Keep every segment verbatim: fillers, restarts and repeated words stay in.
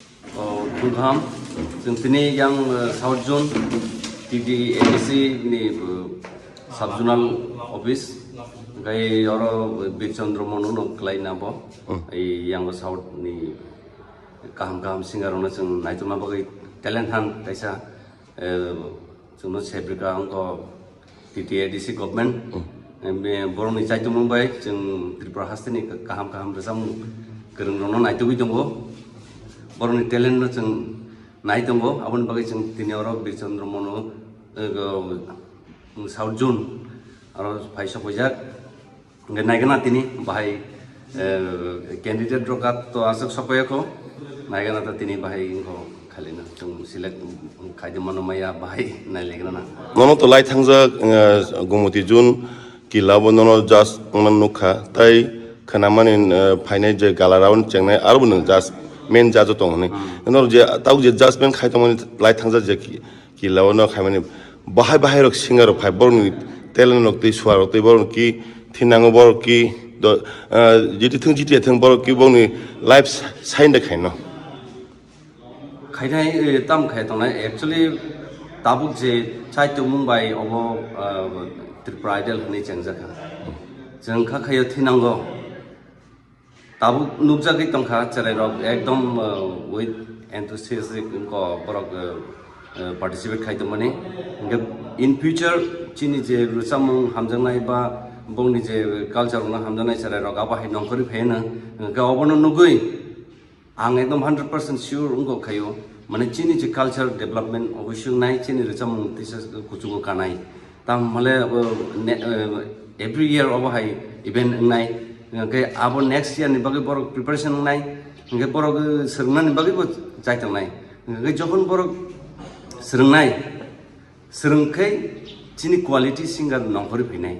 O, khum kaham. Chwng tini yang, eh, South Zone T T A D C ni, eh, Sub Zonal Office, hwnkhe oro Bir Chandra Manu no kwlai na bo. Hmm. Ei yang South ni kaham kaham singer rokno chwng naitukna bagwi talent hunt kaisa, eh, chwngno sebrika wngkha T T A D C government. Hmm. Em, be borokni chaitumung bai chwng Tripura hasteni kaham kaham rwchapmung kwrwng rokno naitugwi tongo. Borokni talent no chwng nai tongo, aboni bagwi chwng tini oro Bir Chandra Manu, eh, go, South Zone aro phai sok paijak. Hwnkhe naigana tini bahai, eh, candidate rok to aswk sokphaiyakho. Naigana to tini bahai wngkho khalina. Chwng select khaidi mano maya bahai nailaigana. Nono to lai thangjak, eh, Gumoti Zone kila bo nono just wngna nukha. Tai khnamani, eh, phainai je gala round chengnai aro bo nwng just main judge o tong hwnwi. Hmm. Nono je tabuk je judgement khai tongmani lai thangjak je ki-, Kila o no khaimani bahai bahai rok singer rok phai borokni talent rok tei sua rok tei borok ki thinango borok ki do, ah, jiti thung jiti thung borok ki borokni life sign de khaino. Khainai, eh, tam khai tongnai actually tabuk je chaitumung bai obo, ah, Tripura Idol hwnwi chengjakha. Chwng kha khaio thinango. Tabuk nukjagwi tongkha cherai rok ekdom, uh, with enthusiastic wngkha borok, uh, uh, participate khai tongmani. Hwnkhe in future chini je rwchapmung hamjaknai ba bongni je culture rokno hamjaknai cherai rok abo hai nongkhorwi phaino. Hwnkhe obono nugwi ang ekdom hundred percent sure wngkha khaio, mane chini je culture development oboisuk nai chini rwchapmung tisa kuchugo kanai. Tam hale, uh, ne-, uh, every year obo hai event wngnai. Hwnkhe abo next year ni bagwi borok preparation wngnai. Hwnkhe borok, uh, swrwngnani bagwi bo chai tongnai. Hwnkhe jokhon borok swrwngnai, swrwngkhe chini quality singer nongkhorwi phainai.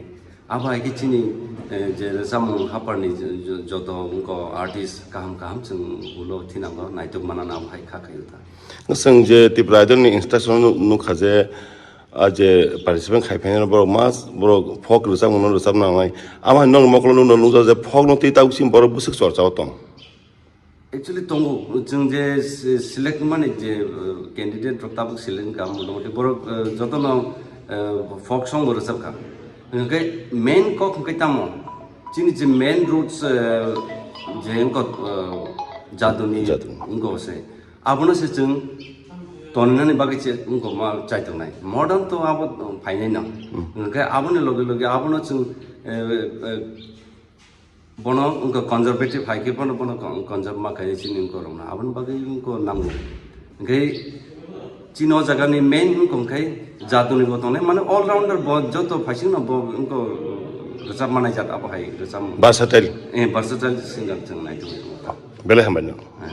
Abo hai khe chini, uh, je rwchapmung haphar ni jo-, jo-, joto wngkha artist kaham kaham chwng ulo thinango naitok manana abo hai kha khaio ta. Chwng je Tripura Idol ni instruction nuk-, nukha je, ah, je participant khai phainai borok mas, borok folk rwchapmung no rwchapna nangnai. Amo hai nokni mokolo nukno nukjak je folk no twi tabuk simi borok bwswk chorcha o tong. Actually tongo, chwng je se-, select mani je, uh, candidate rok tabuk select wngkha, motamoti borok, uh, jotono, uh, folk song bo rwchapkha. Hwnkhe main kok hwnkhe tamo, chini je main roots, uh, je wngkha, uh, jaduni Jaduni. Wngkha se. Abono se chwng tongnani bagwi se wngkha ma chaitongnai. Modern to abo phainai no. Hmm. Hwnkhe aboni loge loge abono chwng, eh, eh, bono wngkha conservative hai khe bono, bono con-, conserve ma khainai chini wngkha rokno. Aboni bagwi wngkha nango. Hwnkhe chini o jagani main wngkha hwnkhe jaduni bo tongnai, mane all rounder bo joto phaisingno bo wngkha rwchap manai jat abo hai rwchap. Versatile. Eh, versatile singer chwng nai tongo. Belai hambai no. Eh.